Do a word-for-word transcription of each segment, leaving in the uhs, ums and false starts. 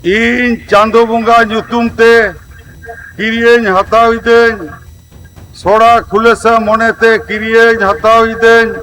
ᱤᱧ ᱪᱟᱸᱫᱚ ᱵᱚᱸᱜᱟ ᱧᱩᱛᱩᱢ ᱛᱮ ᱠᱤᱨᱤᱭᱟᱹᱧ ᱦᱟᱛᱟᱣ ᱤᱫᱟᱹᱧ, ᱥᱚᱲᱟ ᱠᱷᱩᱞᱟᱹᱥᱟ ᱢᱚᱱᱮᱛᱮ ᱠᱤᱨᱤᱭᱟᱹᱧ ᱦᱟᱛᱟᱣ ᱤᱫᱟᱹᱧ᱾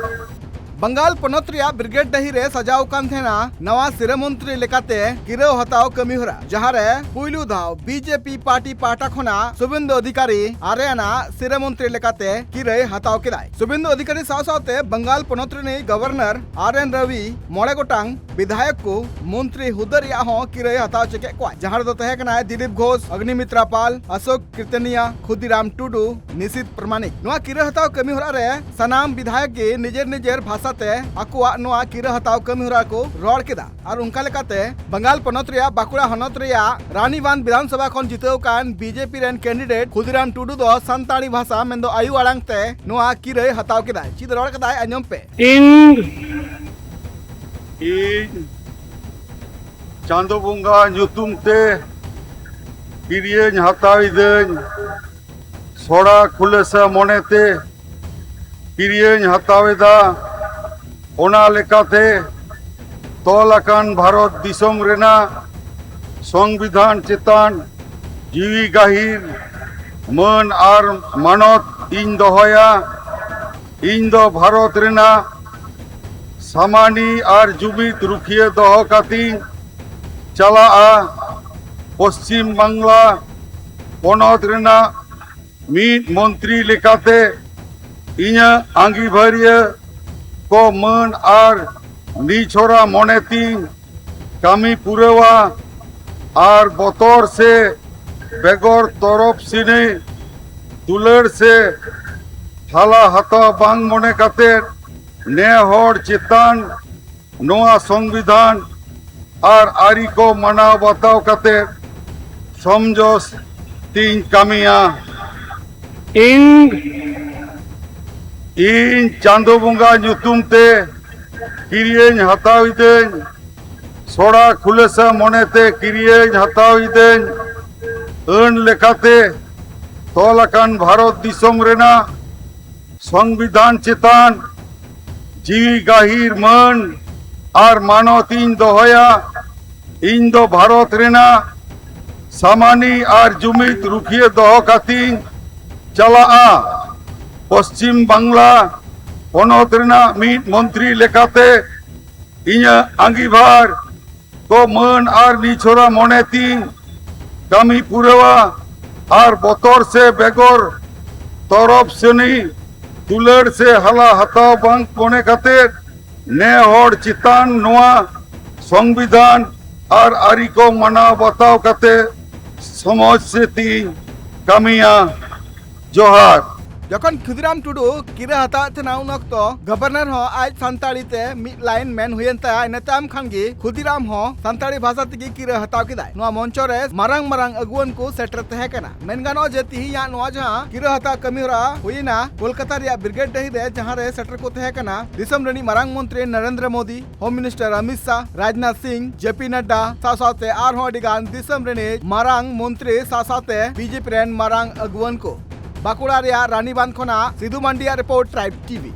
ᱵᱟᱝᱜᱟᱞ ᱯᱚᱱᱚᱛ ᱨᱮᱭᱟᱜ ᱵᱨᱤᱜᱮᱰ ᱰᱟᱹᱦᱤ ᱨᱮ ᱥᱟᱡᱟᱣ ᱠᱟᱱ ᱛᱟᱦᱮᱱᱟ ᱱᱟᱣᱟ ᱥᱤᱨᱟᱹ ᱢᱚᱱᱛᱨᱤ ᱞᱮᱠᱟᱛᱮ ᱠᱤᱨᱟᱹᱣ ᱦᱟᱛᱟᱣ ᱠᱟᱹᱢᱤ ᱦᱚᱨᱟ, ᱡᱟᱦᱟᱸ ᱨᱮ ᱯᱩᱭᱞᱩ ᱫᱷᱟᱣ ᱵᱤᱡᱮᱯᱤ ᱯᱟᱨᱴᱤ ᱯᱟᱦᱴᱟ ᱠᱷᱚᱱᱟᱜ ᱥᱩᱵᱮᱱᱫᱩ ᱚᱫᱷᱤᱠᱟᱨᱤ ᱟᱨᱮ ᱟᱱᱟᱜ ᱥᱤᱨᱟᱹ ᱢᱚᱱᱛᱨᱤ ᱞᱮᱠᱟᱛᱮ ᱠᱤᱨᱟᱹᱭ ᱦᱟᱛᱟᱣ ᱠᱮᱫᱟᱭ᱾ ᱥᱩᱵᱮᱱᱫᱩ ᱚᱫᱷᱤᱠᱟᱨᱤ ᱥᱟᱶ ᱥᱟᱶᱛᱮ ᱵᱟᱝᱜᱟᱞ ᱯᱚᱱᱚᱛ ᱨᱤᱱᱤᱡ ᱜᱚᱵᱷᱚᱨᱱᱚᱨ ᱟᱨ ᱮᱱ ᱨᱚᱵᱤ, ᱢᱚᱬᱮ ᱜᱚᱴᱟᱝ ᱵᱤᱫᱷᱟᱭᱚᱠ ᱠᱚ ᱢᱚᱱᱛᱨᱤ ᱦᱩᱫᱟᱹ ᱨᱮᱭᱟᱜ ᱦᱚᱸ ᱠᱤᱨᱟᱹᱭ ᱦᱟᱛᱟᱣ ᱦᱚᱪᱚ ᱠᱮᱫ ᱠᱚᱣᱟ, ᱡᱟᱦᱟᱸ ᱨᱮᱫᱚ ᱛᱟᱦᱮᱸ ᱠᱟᱱᱟᱭ ᱫᱤᱞᱤᱯ ᱜᱷᱳᱥ, ᱚᱜᱽᱱᱤᱢᱤᱛᱨᱟ ᱯᱟᱞ, ᱟᱥᱳᱠ ᱠᱤᱨᱛᱟᱱᱤᱭᱟ, ᱠᱷᱩᱫᱤᱨᱟᱢ ᱴᱩᱰᱩ, ᱱᱤᱥᱤᱛ ᱯᱨᱟᱢᱟᱱᱤᱠ᱾ ᱱᱚᱣᱟ ᱠᱤᱨᱟᱹ ᱦᱟᱛᱟᱣ ᱠᱟᱹᱢᱤ ᱦᱚᱨᱟ ᱨᱮ ᱥᱟᱱᱟᱢ ᱵᱤᱫᱷᱟᱭᱚᱠ ᱜᱮ ᱱᱤᱡᱮᱨ ᱱᱤᱡᱮᱨ ᱵᱷᱟᱥᱟ ᱛᱮ ᱟᱠᱚᱣᱟᱜ ᱱᱚᱣᱟ ᱠᱤᱨᱟᱹ ᱦᱟᱛᱟᱣ ᱠᱟᱹᱢᱤ ᱦᱚᱨᱟ ᱠᱚ ᱨᱚᱲ ᱠᱮᱫᱟ᱾ ᱟᱨ ᱚᱱᱠᱟ ᱞᱮᱠᱟᱛᱮ ᱵᱟᱝᱜᱟᱞ ᱯᱚᱱᱚᱛ ᱨᱮᱭᱟᱜ ᱵᱟᱸᱠᱩᱲᱟ ᱦᱚᱱᱚᱛ ᱨᱮᱭᱟᱜ ᱨᱟᱱᱤᱵᱟᱸᱫᱷ ᱵᱤᱫᱷᱟᱱᱥᱚᱵᱷᱟ ᱠᱷᱚᱱ ᱡᱤᱛᱟᱹᱣ ᱟᱠᱟᱱ ᱵᱤᱡᱮᱯᱤ ᱨᱮᱱ ᱠᱮᱱᱰᱤᱰᱮᱴ ᱠᱷᱩᱫᱤᱨᱟᱢ ᱴᱩᱰᱩ ᱫᱚ ᱥᱟᱱᱛᱟᱲᱤ ᱵᱷᱟᱥᱟ ᱢᱮᱱᱫᱚ ᱟᱭᱳ ᱟᱲᱟᱝ ᱛᱮ ᱱᱚᱣᱟ ᱠᱤᱨᱟᱹᱭ ᱦᱟᱛᱟᱣ ᱠᱮᱫᱟᱭ᱾ ᱪᱮᱫ ᱨᱚᱲ ᱠᱮᱫᱟᱭ, ᱟᱸᱡᱚᱢ ᱯᱮ᱾ ᱤᱧ ᱤᱧ ᱪᱟᱸᱫᱚ ᱵᱚᱸᱜᱟ ᱧᱩᱛᱩᱢ ᱛᱮ ᱠᱤᱨᱤᱭᱟᱹᱧ ᱦᱟᱛᱟᱣ ᱤᱫᱟᱹᱧ, ᱥᱚᱲᱟ ᱠᱷᱩᱞᱟᱹᱥᱟ ᱢᱚᱱᱮᱛᱮ ᱠᱤᱨᱤᱭᱟᱹᱧ ᱦᱟᱛᱟᱣ ᱮᱫᱟ᱾ ᱚᱱᱟ ᱞᱮᱠᱟᱛᱮ ᱛᱚᱞ ᱟᱠᱟᱱ ᱵᱷᱟᱨᱚᱛ ᱫᱤᱥᱚᱢ ᱨᱮᱱᱟᱜ ᱥᱚᱝᱵᱤᱫᱷᱟᱱ ᱪᱮᱛᱟᱱ ᱡᱤᱣᱤ ᱜᱟᱹᱦᱤᱨ ᱢᱟᱹᱱ ᱟᱨ ᱢᱟᱱᱚᱛ ᱤᱧ ᱫᱚᱦᱚᱭᱟ᱾ ᱤᱧ ᱫᱚ ᱵᱷᱟᱨᱚᱛ ᱨᱮᱱᱟᱜ ᱥᱟᱢᱟᱱᱤ ᱟᱨ ᱡᱩᱢᱤᱫ ᱨᱩᱠᱷᱤᱭᱟᱹ ᱫᱚᱦᱚ ᱠᱟᱛᱮᱧ ᱪᱟᱞᱟᱜᱼᱟ᱾ ᱯᱚᱥᱪᱤᱢ ᱵᱟᱝᱞᱟ ᱯᱚᱱᱚᱛ ᱨᱮᱱᱟᱜ ᱢᱤᱫ ᱢᱚᱱᱛᱨᱤ ᱞᱮᱠᱟᱛᱮ ᱤᱧᱟᱹᱜ ᱟᱸᱜᱤᱵᱷᱟᱹᱨᱤᱭᱟᱹ ᱠᱚ ᱢᱟᱹᱱ ᱟᱨ ᱱᱤᱪᱷᱚᱨᱟ ᱢᱚᱱᱮ ᱛᱤᱧ ᱠᱟᱹᱢᱤ ᱯᱩᱨᱟᱹᱣᱟ ᱟᱨ ᱵᱚᱛᱚᱨ ᱥᱮ ᱵᱮᱜᱚᱨ ᱛᱚᱨᱚᱯ ᱥᱤᱱᱮ ᱫᱩᱞᱟᱹᱲ ᱥᱮ ᱦᱟᱞᱟ ᱦᱟᱛᱟᱣ ᱵᱟᱝ ᱢᱚᱱᱮ ᱠᱟᱛᱮ ᱱᱮ ᱦᱚᱲ ᱪᱮᱛᱟᱱ ᱱᱚᱣᱟ ᱥᱚᱝᱵᱤᱫᱷᱟᱱ ᱟᱨ ᱟᱹᱨᱤ ᱠᱚ ᱢᱟᱱᱟᱣ ᱵᱟᱛᱟᱣ ᱠᱟᱛᱮ ᱥᱚᱢᱡᱚᱥ ᱛᱤᱧ ᱠᱟᱹᱢᱤᱭᱟ᱾ ᱤᱧ ᱤᱧ ᱪᱟᱸᱫᱚ ᱵᱚᱸᱜᱟ ᱧᱩᱛᱩᱢ ᱛᱮ ᱠᱤᱨᱤᱭᱟᱹᱧ ᱦᱟᱛᱟᱣ ᱤᱫᱟᱹᱧ, ᱥᱚᱲᱟ ᱠᱷᱩᱞᱟᱹᱥᱟ ᱢᱚᱱᱮᱛᱮ ᱠᱤᱨᱤᱭᱟᱹᱧ ᱦᱟᱛᱟᱣ ᱤᱫᱟᱹᱧ᱾ ᱟᱹᱱ ᱞᱮᱠᱟᱛᱮ ᱛᱚᱞ ᱟᱠᱟᱱ ᱵᱷᱟᱨᱚᱛ ᱫᱤᱥᱚᱢ ᱨᱮᱱᱟᱜ ᱥᱚᱝᱵᱤᱫᱷᱟᱱ ᱪᱮᱛᱟᱱ ᱡᱤᱣᱤ ᱜᱟᱹᱦᱤᱨ ᱢᱟᱹᱱ ᱟᱨ ᱢᱟᱱᱚᱛ ᱤᱧ ᱫᱚᱦᱚᱭᱟ᱾ ᱤᱧ ᱫᱚ ᱵᱷᱟᱨᱚᱛ ᱨᱮᱱᱟᱜ ᱥᱟᱢᱟᱱᱤ ᱟᱨ ᱡᱩᱢᱤᱫ ᱨᱩᱠᱷᱤᱭᱟᱹ ᱫᱚᱦᱚ ᱠᱟᱛᱮᱧ ᱪᱟᱞᱟᱜᱼᱟ᱾ ᱯᱚᱥᱪᱤᱢ ᱵᱟᱝᱞᱟ ᱯᱚᱱᱚᱛ ᱨᱮᱱᱟᱜ ᱢᱤᱫ ᱢᱚᱱᱛᱨᱤ ᱞᱮᱠᱟᱛᱮ ᱤᱧᱟᱹᱜ ᱟᱸᱜᱤᱵᱷᱟᱨ ᱠᱚ ᱢᱟᱹᱱ ᱟᱨ ᱱᱤᱪᱷᱚᱨᱟ ᱢᱚᱱᱮ ᱛᱤᱧ ᱠᱟᱹᱢᱤ ᱯᱩᱨᱟᱹᱣᱟ ᱟᱨ ᱵᱚᱛᱚᱨ ᱥᱮ ᱵᱮᱜᱚᱨ ᱛᱚᱨᱚᱯ ᱥᱮᱱᱤ ᱫᱩᱞᱟᱹᱲ ᱥᱮ ᱦᱟᱞᱟ ᱦᱟᱛᱟᱣ ᱵᱟᱝ ᱢᱚᱱᱮ ᱠᱟᱛᱮ ᱱᱮ ᱦᱚᱲ ᱪᱮᱛᱟᱱ ᱱᱚᱣᱟ ᱥᱚᱝᱵᱤᱫᱷᱟᱱ ᱟᱨ ᱟᱹᱨᱤ ᱠᱚ ᱢᱟᱱᱟᱣ ᱵᱟᱛᱟᱣ ᱠᱟᱛᱮ ᱥᱚᱢᱟᱡᱽ ᱥᱮᱛᱤᱧ ᱠᱟᱹᱢᱤᱭᱟ᱾ ᱡᱚᱦᱟᱨ᱾ ᱡᱚᱠᱷᱚᱱ ᱠᱷᱩᱫᱤᱨᱟᱢ ᱴᱩᱰᱩ ᱠᱤᱨᱟᱹ ᱦᱟᱛᱟᱣᱮᱫ ᱛᱟᱦᱮᱱᱟ, ᱩᱱ ᱚᱠᱛᱚ ᱜᱚᱵᱷᱚᱨᱱᱚᱨ ᱦᱚᱸ ᱟᱡ ᱥᱟᱱᱛᱟᱲᱤ ᱛᱮ ᱢᱤᱫ ᱞᱟᱭᱤᱱ ᱢᱮᱱ ᱦᱩᱭᱮᱱ ᱛᱟᱭᱟ᱾ ᱤᱱᱟᱹ ᱛᱟᱭᱚᱢ ᱠᱷᱟᱱ ᱜᱮ ᱠᱷᱩᱫᱤᱨᱟᱢ ᱦᱚᱸ ᱥᱟᱱᱛᱟᱲᱤ ᱵᱷᱟᱥᱟ ᱛᱮᱜᱮ ᱠᱤᱨᱟᱹ ᱦᱟᱛᱟᱣ ᱠᱮᱫᱟᱭ᱾ ᱱᱚᱣᱟ ᱢᱚᱧᱪᱚ ᱨᱮ ᱢᱟᱨᱟᱝ ᱢᱟᱨᱟᱝ ᱟᱹᱜᱩᱣᱟᱹᱱ ᱠᱚ ᱥᱮᱴᱮᱨ ᱛᱟᱦᱮᱸ ᱠᱟᱱᱟ᱾ ᱢᱮᱱ ᱜᱟᱱᱚᱜᱼᱟ ᱡᱮ ᱛᱤᱦᱤᱧᱟᱜ ᱱᱚᱣᱟ ᱡᱟᱦᱟᱸ ᱠᱤᱨᱟᱹ ᱦᱟᱛᱟᱣ ᱠᱟᱹᱢᱤ ᱦᱚᱨᱟ ᱦᱩᱭᱮᱱᱟ ᱠᱳᱞᱠᱟᱛᱟ ᱨᱮᱭᱟᱜ ᱵᱨᱤᱜᱮᱰ ᱰᱟᱹᱦᱤ ᱨᱮ, ᱡᱟᱦᱟᱸ ᱨᱮ ᱥᱮᱴᱮᱨ ᱠᱚ ᱛᱟᱦᱮᱸ ᱠᱟᱱᱟ ᱫᱤᱥᱚᱢ ᱨᱤᱱᱤᱡ ᱢᱟᱨᱟᱝ ᱢᱚᱱᱛᱨᱤ ᱱᱚᱨᱮᱱᱫᱨᱚ ᱢᱳᱫᱤ, ᱦᱳᱢ ᱢᱤᱱᱤᱥᱴᱟᱨ ᱚᱢᱤᱛ ᱥᱟᱦ, ᱨᱟᱡᱽᱱᱟᱛᱷ ᱥᱤᱝ, ᱡᱮ ᱯᱤ ᱱᱟᱰᱰᱟ ᱥᱟᱶ ᱥᱟᱶᱛᱮ ᱟᱨᱦᱚᱸ ᱟᱹᱰᱤ ᱜᱟᱱ ᱫᱤᱥᱚᱢ ᱨᱤᱱᱤᱡ ᱢᱟᱨᱟᱝ ᱢᱚᱱᱛᱨᱤ ᱥᱟᱶ ᱥᱟᱶᱛᱮ ᱵᱤᱡᱮᱯᱤ ᱨᱮᱱ ᱢᱟᱨᱟᱝ ᱟᱹᱜᱩᱣᱟᱹᱱ ᱠᱚ᱾ ᱵᱟᱸᱠᱩᱲᱟ ᱨᱮᱭᱟᱜ ᱨᱟᱱᱤᱵᱟᱸᱫᱷ ᱠᱷᱚᱱᱟᱜ ᱥᱤᱫᱷᱩ ᱢᱟᱱᱰᱤᱭᱟᱜ ᱨᱤᱯᱳᱨᱴ, ᱴᱨᱟᱭᱤᱵᱽ ᱴᱤᱵᱷᱤ᱾